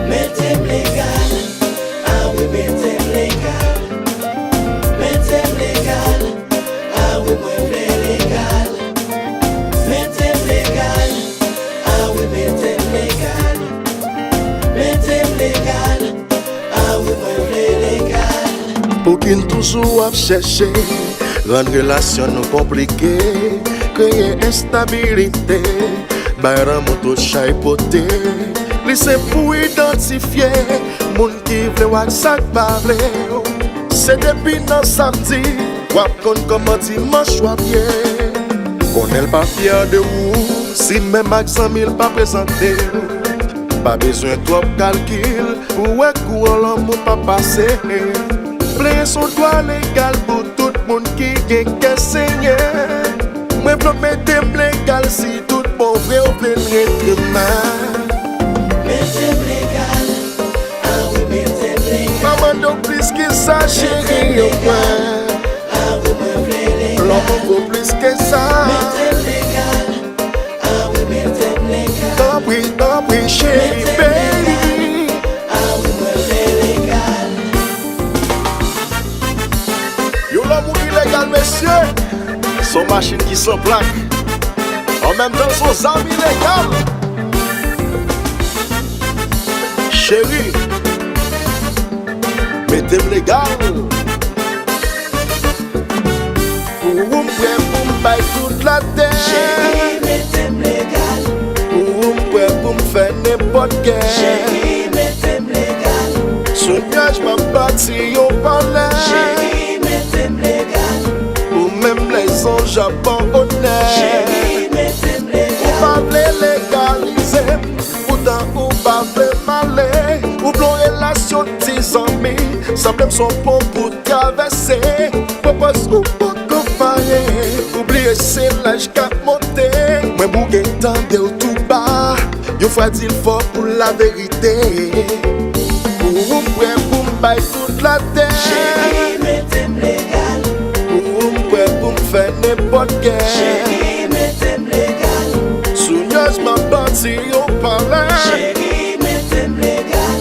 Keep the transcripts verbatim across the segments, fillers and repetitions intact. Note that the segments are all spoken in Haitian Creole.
Mete m legal, a wi, mete m legal. Mete m legal, a wi, mwen vle legal. Mete m legal, a wi, mete m legal. Mete m legal, a wi, mwen vle legal. Pouki n toujou ap chèche rann relasyon nou konplike, kreye enstabilite, bay lanmou tout chay pote? Li senp pou idantifye moun ki vle w ak sa k pa vle w. Se depi nan samdi w ap konn kòman dimanch w ap ye. Konnen l pa fyè de ou si menm ak zanmi l pa prezante w. Pa bezwen twòp kalkil pou wè kouran lanmou pa pase. Plenyen s on dwa legal pou tout moun ki gen kè senyen. Mwen vle w mete m legal si tout bon vre w vle n ret renmen. Mete m legal, a wi, mete m legal. Pa mande w plis ke sa, cheri, yo mwen. A wi, mwen vle legal. Lanmou vo plis ke sa. Mete m legal. Tanpri, tanpri, cheri, baby. Yon lanmou ilegal, mesye. S on machin ki san plak. An menm tan, s on zam ilegal. Cheri, mete m legal. Pou ou m prè pou m bay tout latè. Cheri, mete m legal. Pou ou m prè pou m fè nenpòt kè. Cheri, mete m legal. Sou nyaj m ap bati yon palè. Cheri, mete m legal. Ou menm lèzanj ap an onè. Cheri, mete m legal. Ou pa vle legalize m. Poutan ou pa vle m ale. Ou vle yon relasyon ti zanmi. Sanble m s on pon pou travèse. Pwopòz ou poko pare. Ou bliye se laj k ap monte. Mwen bouke tande w tou ba. Yon fwa di l fò pou laverite. Pou ou m prè pou m bay tout latè. Cheri, mete m legal. Pou ou m prè pou m fè nenpòt kè. Cheri, mete m legal. Sou nyaj m ap bati yon palè. Cheri, mete m legal.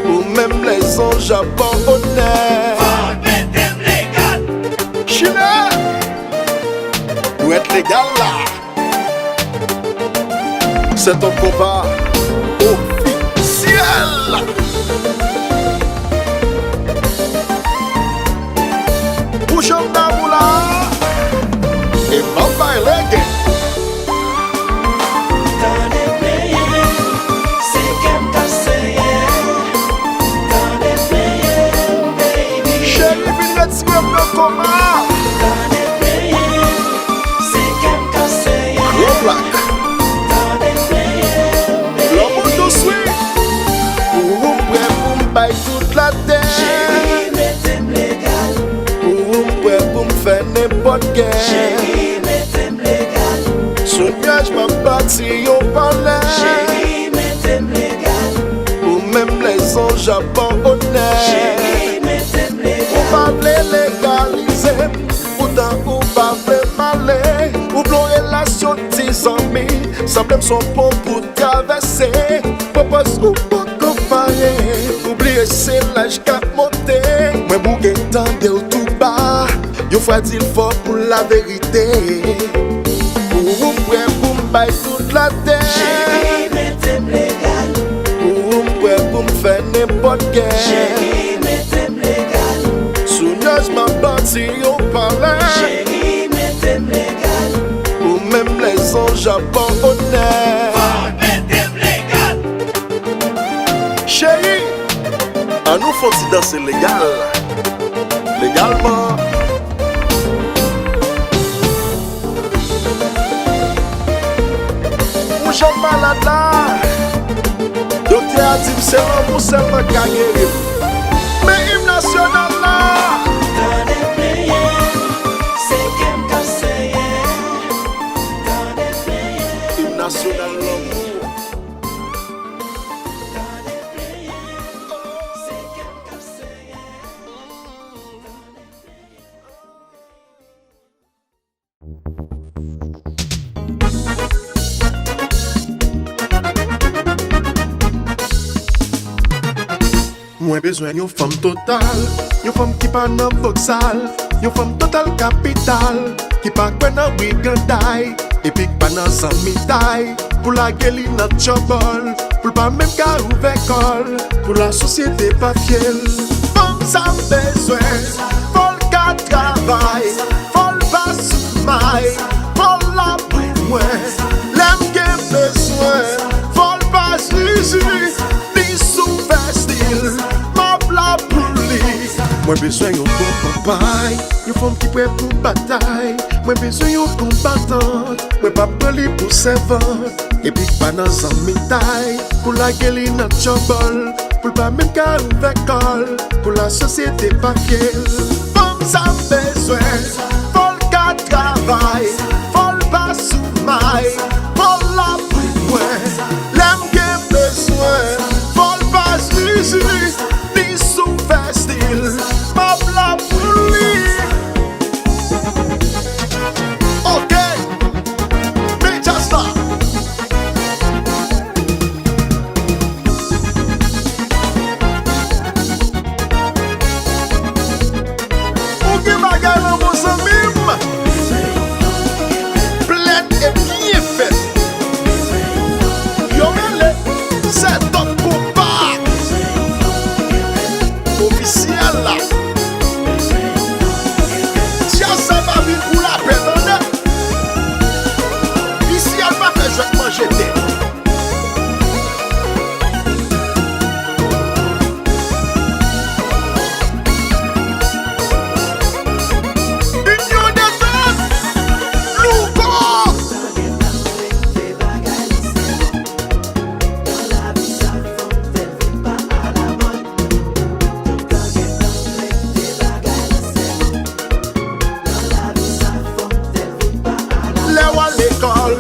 Ou menm lèzanj ap an onè. Fò mete m legal. Chile! Dwèt legal la. C'est un combat officiel. Pou janm damou la. E m ap bay lege. Tande plenyen, se kè m k ap senyen. Tande plenyen, baby. Cheri, vin retire m nan koma. Tande plenyen, se kè m k ap senyen. Gwo plak. Tande plenyen, baby. Lanmou dous, wi. Pou ou m prè pou m bay tout latè. Cheri, mete m legal. Pou ou m prè pou m fè nenpòt kè. Cheri, mete m legal. Sou nyaj m ap bati yon palè. Cheri, mete m legal. Ou menm lèzanj ap an onè. Cheri, mete m legal. Ou pa vle legalize m, poutan ou pa vle m ale. Ou vle yon relasyon ti zanmi. Sanble m s on pon pou travèse. Pwopòz ou poko pare. Ou bliye se laj k ap monte. Mwen bouke tande w tou ba. Yon fwa di l fò pou laverite. Pou ou m prè pou m bay tout latè. Cheri, mete m legal. Pou ou m prè pou m fè nenpòt kè. Cheri, mete m legal. Sou nyaj m ap bati yon palè. Cheri, mete m legal. Ou menm lèzanj ap an onè. Fò mete m legal. Cheri, ann nou fè yon ti danse legal. Legalman. Pou jan m malad la, doktè a di m se lanmou sèlman k ka geri m. Men im nasyonal la. Tande plenyen, se kè m k ap senyen. Nan lanmou. Mwen bezwen yon fanm total, yon fanm ki pa nan vokzal, yon fanm total kapital, ki pa kwè nan briganday, epi k pa nan zanmitay, pou lage li nan tchòbòl, pou l pa menm ka ouvè kò l, pou lasosyete pa fye l. Fanm sa m bezwen, fò l ka travay, fò l pa sou may, fò l la pou mwen. Lè m gen bezwen, fò l pa zuzu, ni sou fèstil, m ap la pou li. Mwen bezwen yon bon konpay, yon fanm ki prè pou batay. Mwen bezwen yon konbatant, mwen p ap pran li pou sèvant. Epi k pa nan zanmitay, pou lage li nan tchòbòl, pou l pa menm ka ouvè kò l, pou lasosyete pa fye l. Fanm sa m bezwen, fò l ka travay, fò l pa sou may, fò l la pou mwen. Lè m gen bezwen, fò l pa zuzu, ni sou fèstil, m ap la pou li. Ok, men djaz la. Ou gen bagay lanmou zanmi m. Plèn e byen fèt. Yo rele se Top Konpa. Ofisyèl la. Djaz sa pa vin pou lapè, tande. Isi a pa fè jwèt manje tè. Inyon de Zòn, Louko. Lè w al lekòl,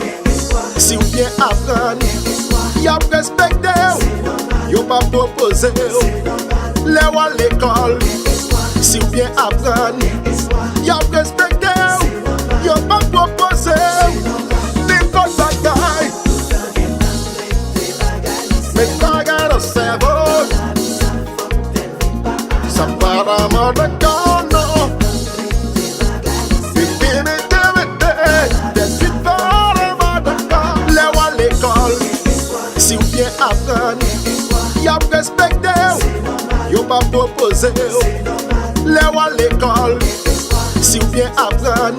si w byen aprann, y ap respekte w, yo p ap opoze w. Lè w al lekòl, si w byen aprann, y ap respekte w, yo p ap opoze w. Nenpòt bagay, met bagay nan sèvo. Sa pa nan mòd ankò, non. Mete, mete, mete, tèt vit pa nan mòd ankò. Lè w al lekòl, si w byen aprann, y ap respekte w, yo p ap opoze w. Lè w al lekòl, si w byen aprann,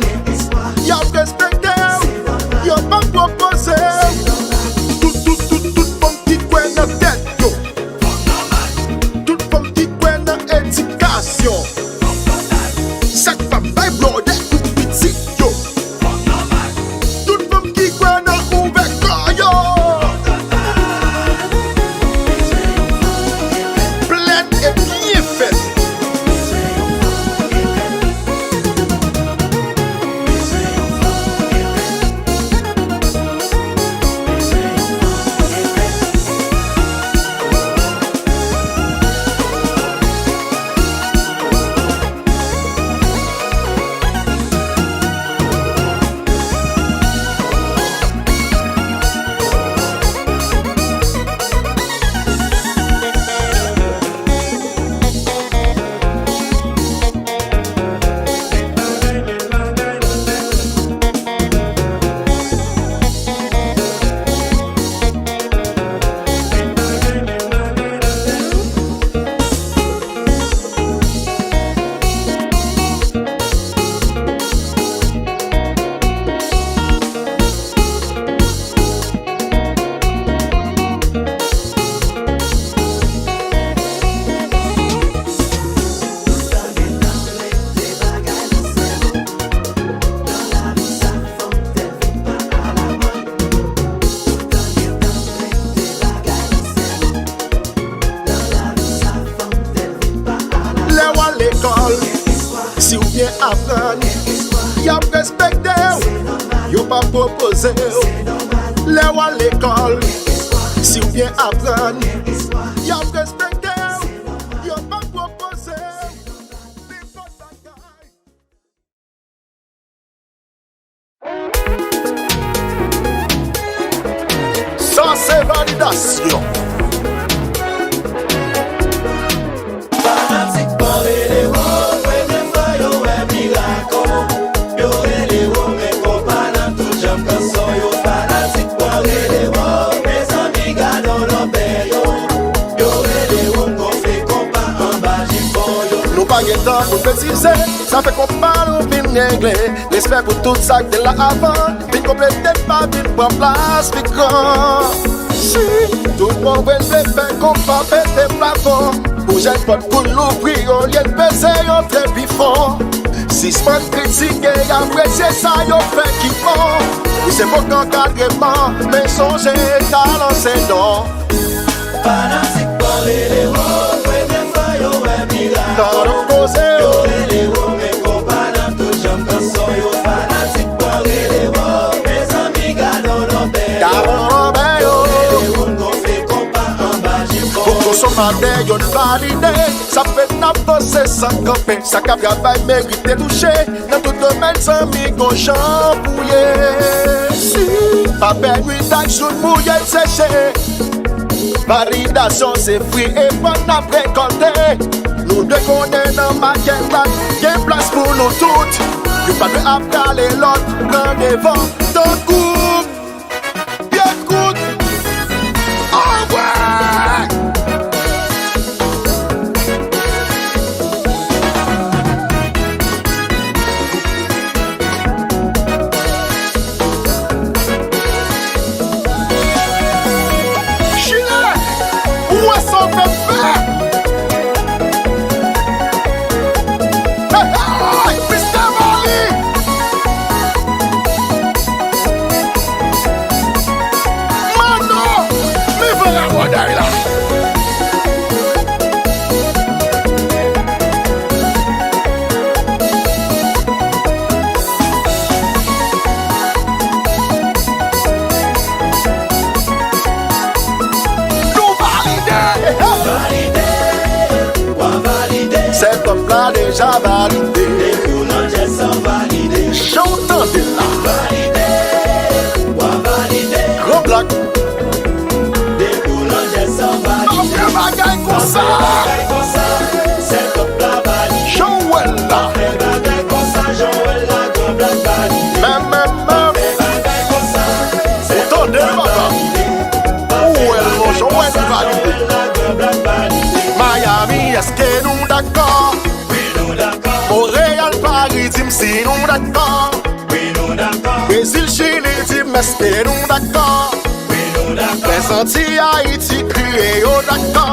y ap respekte w, yo p ap opoze w. Tout, tout, tout, tout fanm ki kwè nan tèt yo. Tout fanm ki kwè nan edikasyon. Sa k pa bay blòdè pou pitit yo. Tout fanm ki kwè nan ouvè kò yo. Plèn e byen fèt. Lè w al lekòl, si w byen aprann, y ap respekte w, yo p ap opoze w. Lè w al lekòl, si w byen aprann, y ap respekte w, yo p ap pwopoze w nenpòt bagay. Sa se validasyon. Fanatik pa rele wo, premye fwa yo wè mirak o. Yo rele wo, men konpa nan tout janm kanson yo. Fanatik pa rele wo, mezanmi gad on lòbèy o. Yo rele wo, gonfle konpa anba jipon yo. Nou pa gen tan pou n betize, sa fè konpa nou vin regle. Respè pou tout sa k te la avan, vin konplete pa vin pran plas pi gran. Si tout bon vre n vle fè konpa pete plafon, pou jèn pòt pou louvri olye n peze yo trè pi fon. Sispann kritike, apresye sa yo fè ki bon. Wi, se bon ankadreman, men sonje talan se don. Fanatik pa rele wo, premye fwa yo wè mirak. Talan koze yo. Yo rele wo, men konpa nan tout janm kanson yo. Fanatik pa rele wo, mezanmi gad on lòbèy yo. Gad on lòbèy yo. Yo rele wo, gonfle konpa anba jipon. Pou konsomatè yo n valide, sa fè n ap vanse san kanpe. Sa k ap travay merite touche. Nan tout domèn, zanmi, gon jan pou ye. Si pa pèmit ak jou n mouye n seche. Validasyon se fwi e pàn n ap rekòlte. Nou dwe konnen nan makèt la, gen plas pou nou tout. Youn pa dwe ap rale lòt, pran devan, tankou pye kout. Anmwey! Chile! Ou wè sa w fè m fè? Hey, hey, Mister Mali! Mano, men van rabòday la. Nou valide! Valide, w a valide. Setup la deja valide. Depi w nan jazz sa valide. Jan w tande la. Valide, w a valide. Gran Black. Depi w nan jazz sa valide. Pa fè bagay konsa. Pa fè bagay konsa. Setup la valide. Jan w wè l la. Pa fè bagay konsa, jan w wè l la, Gran Black valide. Men, men, men. Pa fè bagay konsa. Ou tande l, papa? Ou wè l, non, jan w wè l valide. Miami, èske nou dakò? Wi, nou dakò. Monreyal, Pari, di m si nou dakò. Wi, nou dakò. Brezil, Chili, di m èske nou dakò? Wi, nou dakò. Lèzantiy, Ayiti, kriye yo dakò.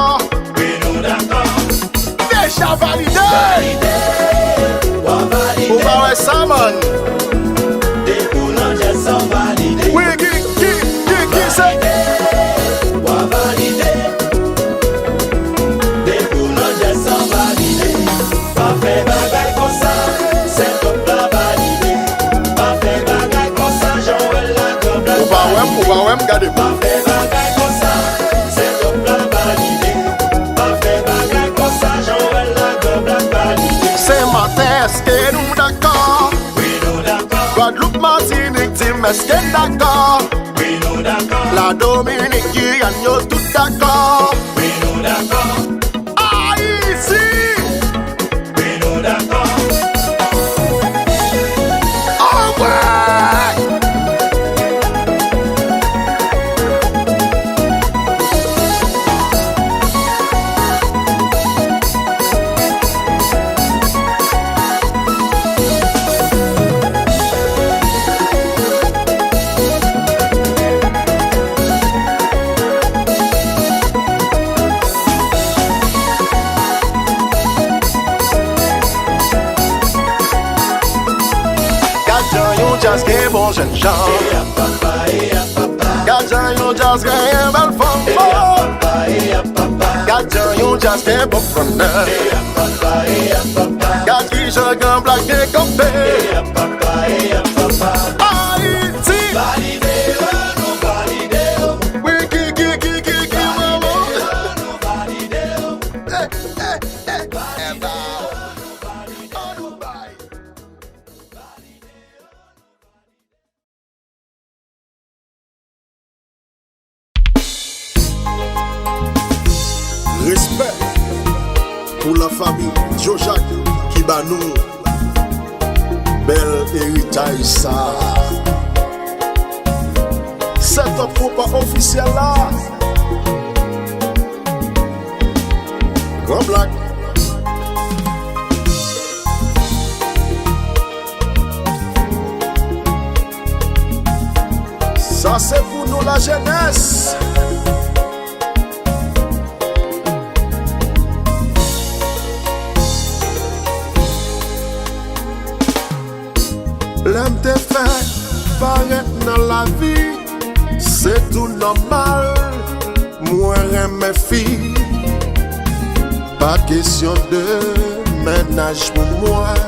Wi, nou dakò. Deja valide. Valide, w a valide. Ou pa wè sa, man? Depi w nan jazz sa valide. Wi, ki, ki, ki, ki se? Valide, w a valide. Depi w nan jazz sa valide. Pa fè bagay konsa, setup la valide. Pa fè bagay konsa, jan w wè l la, Gran Black valide. Ou pa wè m, ou pa wè m, gade m. Pa fè bagay konsa, setup la valide. Pa fè bagay konsa, jan w wè l la, Gran Black valide. Senmaten, èske nou dakò? Wi, nou dakò. Gwadloup, Matinik, di m èske n dakò? Wi, nou dakò. Ladominik, Giyàn, yo tout dakò. Wi, nou dakò. Ayiti! Wi, nou dakò. Anmwey! Gad jan yon djaz gen bon jènjan. Gad jan yon djaz genyen bèl fanm. Gad jan yon djaz gen bon fronnè. Gad kijan Gran Black gen kanpe. Ayiti! Pou lafanmi Joe Jacques ki ba nou bèl eritaj sa. Set up konpa ofisyèl la. Gran Black. Sa se pou nou lajenès. Lè m te fèk parèt nan lavi, se tou nòmal, mwen renmen fi. Pa kesyon de mennaj pou mwen,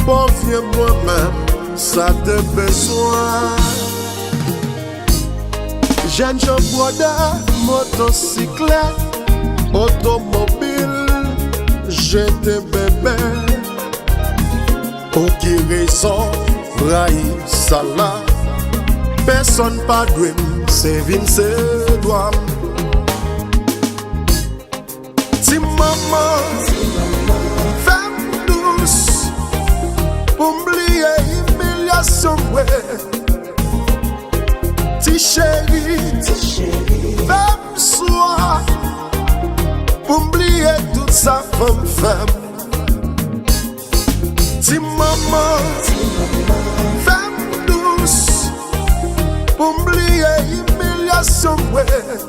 bon vye mwen menm, sa te bezwen. Jènjan bwòdè, motosiklèt, otomobil, jete bebe. Pou ki rezon rayi sa la? Pèsonn pa dwe m, se vi m, se dwa m. Ti manman, fè m dous pou m bliye imilyasyon mwen. Ti cheri, fè m swa pou m bliye tout sa fanm fè m. Ti manman, fè m dous pou m bliye imilyasyon mwen.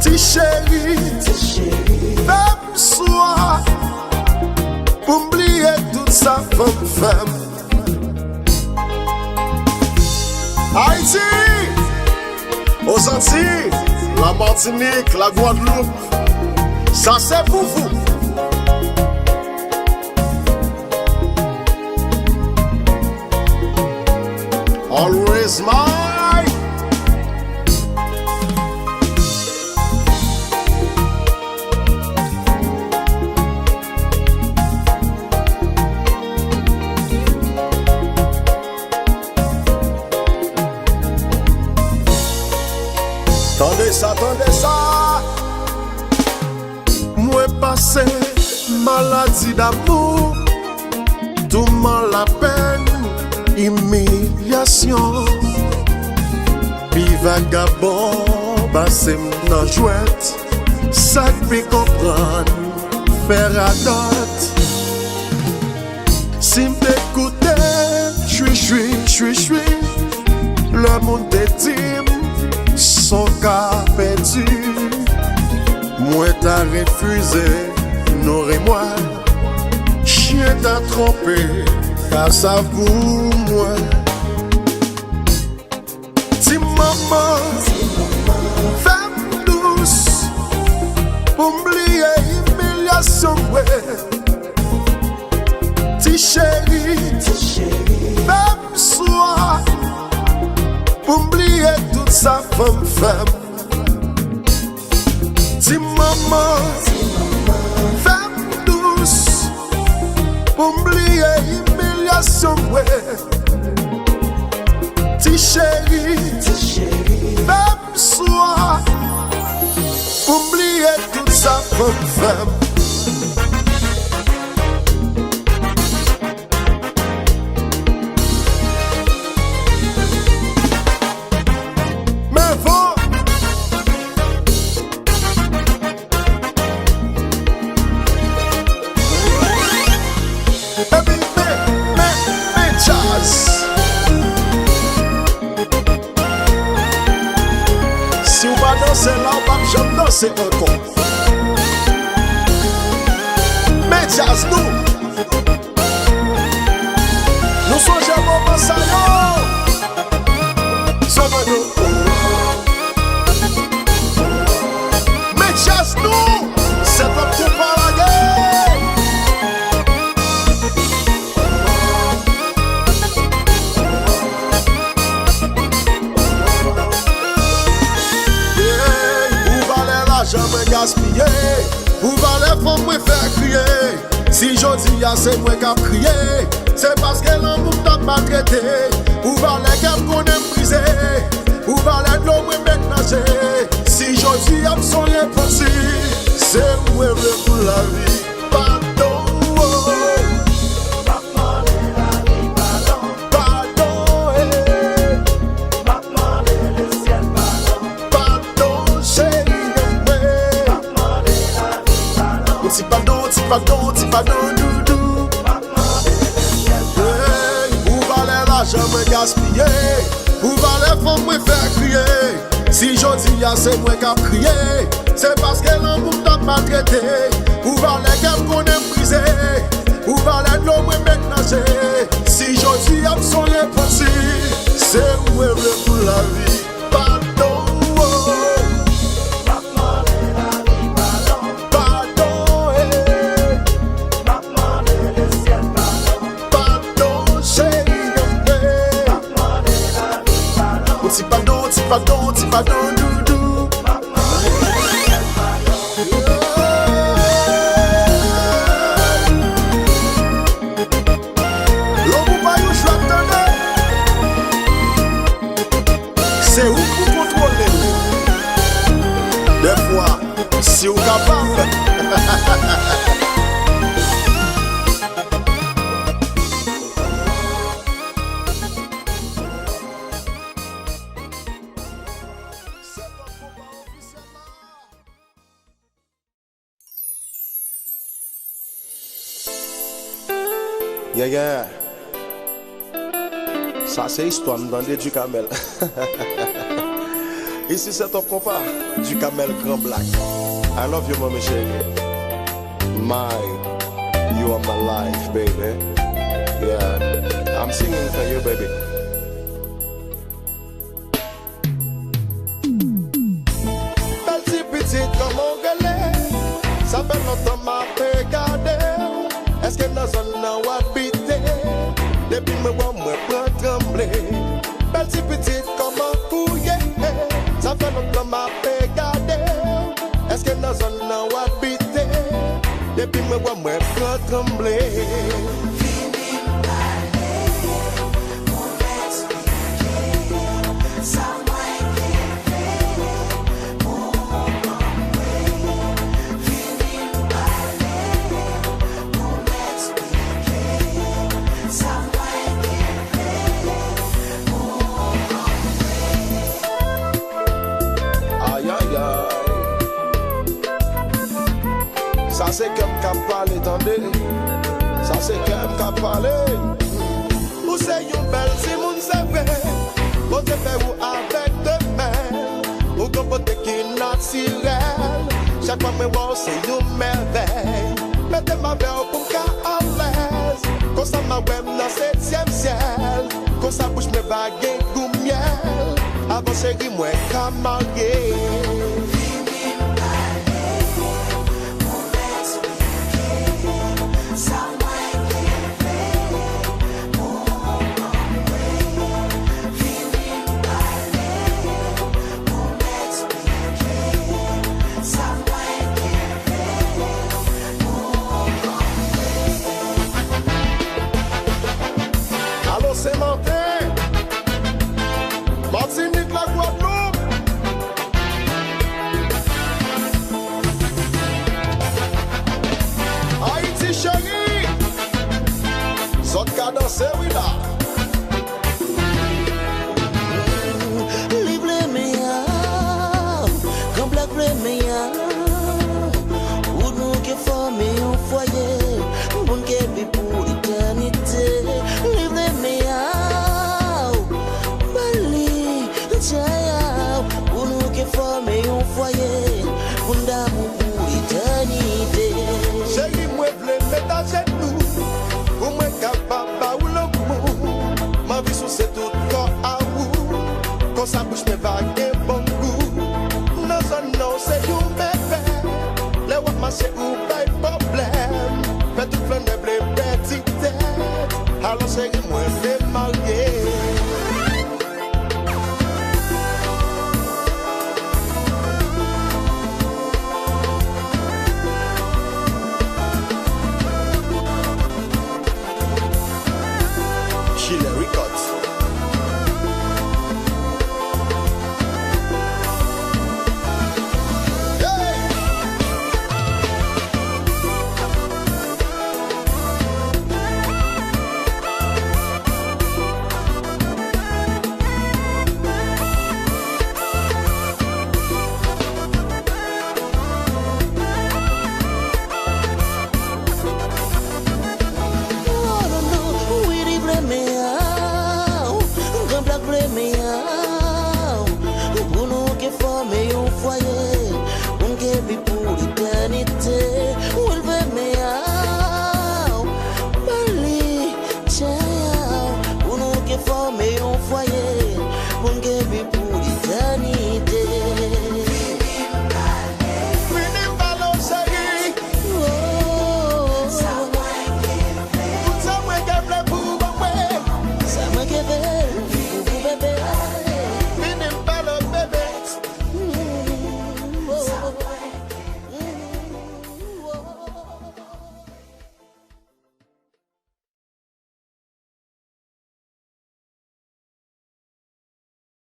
Ti cheri, fè m swa pou m bliye tout sa fanm fè m. Ayiti, Ozantiy, Lamatinik, Lagwadloup, sa se pou vou. Always mine. Tande sa, tande sa. Mwen pase maladi damou, touman, lapèn, imilyasyon. Pi vagabon pase m nan jwèt, sa k pi konprann fè radòt. Si m te koute chwi chwi chwi chwi, lè moun te di m s on ka pèdi, mwen ta refize nouri mwen. Chen ta twonpe kasav pou mwen. Ti manman, fè m dous pou m bliye imilyasyon mwen. Ti cheri, fè m swa pou m bliye tout sa fanm fè m. Ti manman, fè m dous pou m bliye imilyasyon mwen. Ti cheri, fè m swa pou m bliye tout sa fanm fè m. Men van. Epi men, men, men djaz. Si w pa danse la, w p ap janm danse ankò. Men djaz nou. Nou sonje moman sa yo. Sa va nou. Men djaz nou. Set up pou pa lage. Yeah, pou valè lajan mwen gaspiye, pou valè fanm mwen fè kriye. Si jodi a se mwen k ap kriye, se paske lanmou m t ap maltrete. Pou valè kè m konnen m brize, pou valè dlo mwen met nan je. Si jodi a m sonje pransi, se ou Mwen vle pou lavi padon, oh. M ap mande lavi padon. Padon, eh. M ap mande lesyèl padon. Padon, cheri mwen. M ap mande lavi padon. Yon ti padon, ti padon, ti padon, doudou. M ap mande lesyèl padon. Hey, pou valè lajan mwen gaspiye. Pou valè fanm mwen fè kriye. Si jodi a se mwen k ap kriye, se paske lanmou m t ap maltrete. Pou valè kè m konnen m brize. Pou valè dlo mwen met nan je. Si jodi a m son repanti, se ou mwen vle pou lavi. Padon, oh. M ap mande lavi padon. Padon, eh. M ap mande lesyèl padon. Padon, cheri, m ap mande lavi padon. Yon ti padon, ti padon, ti padon, doudou. M ap mande lesyèl padon. Lanmou pa yon jwèt, tande. Se ou k pou kontwole l. Dèfwa, si w kapab. Yeah, yeah. Sa se istwa m tande, Ducamel. Isi se ton konpa, Ducamel Grand Black. I love you, mommy chérie. My, you are my life, baby. Yeah, I'm singing for you, baby. Bèl ti pitit, kòman w rele? Sa fè lontan m ape gade w. Èske nan zòn nan w abite? Depi mwen wè w, mwen pran tranble. Bèl ti pitit, kòman ou ye? Sa fè lontan m ape gade w. Èske nan zòn nan w abite? Depi mwen wè w, mwen pran tranble. Vini m pale, pou m eksplike sa mwen gen. Ayayay. Sa se kè m k ap pale, tande. Sa se kè m k ap pale. Ou se yon bèl timoun, se vre. Bondye fè ou avèk de men. Ou gon bote ki natirèl. Chak fwa mwen wè w, se yon mèvèy. Mete m avè w pou m ka alèz. Konsa m a wè m nan setyèm syèl. Konsa bouch mwen va gen gou myèl. Avan cheri mwen ka marye. Vini m pale, pou m eksplike sa mwen gen. Alo, Senmante, Matinik, Lagwadloup, Ayiti cheri, zòt ka danse wi la. Li vle men a, Gran Blak vle men a. Pou nou ke fòme yon fwaye, pou n ke viv pou letènite. Li vle men a, ba li chay a, pou nou ke fòme yon fwaye, pou n damou pou letènite. Cheri, mwen vle met ajenou, pou mwen kapab ba ou lanmou. M anvi souse tout kò a ou, konsa bouch mwen va gen bon gou. Nan zòn nan w se yon bebe, lè w ap mache ou bay pwoblèm. Fè tout flannè vle pèdi tèt, alò cheri mwen vle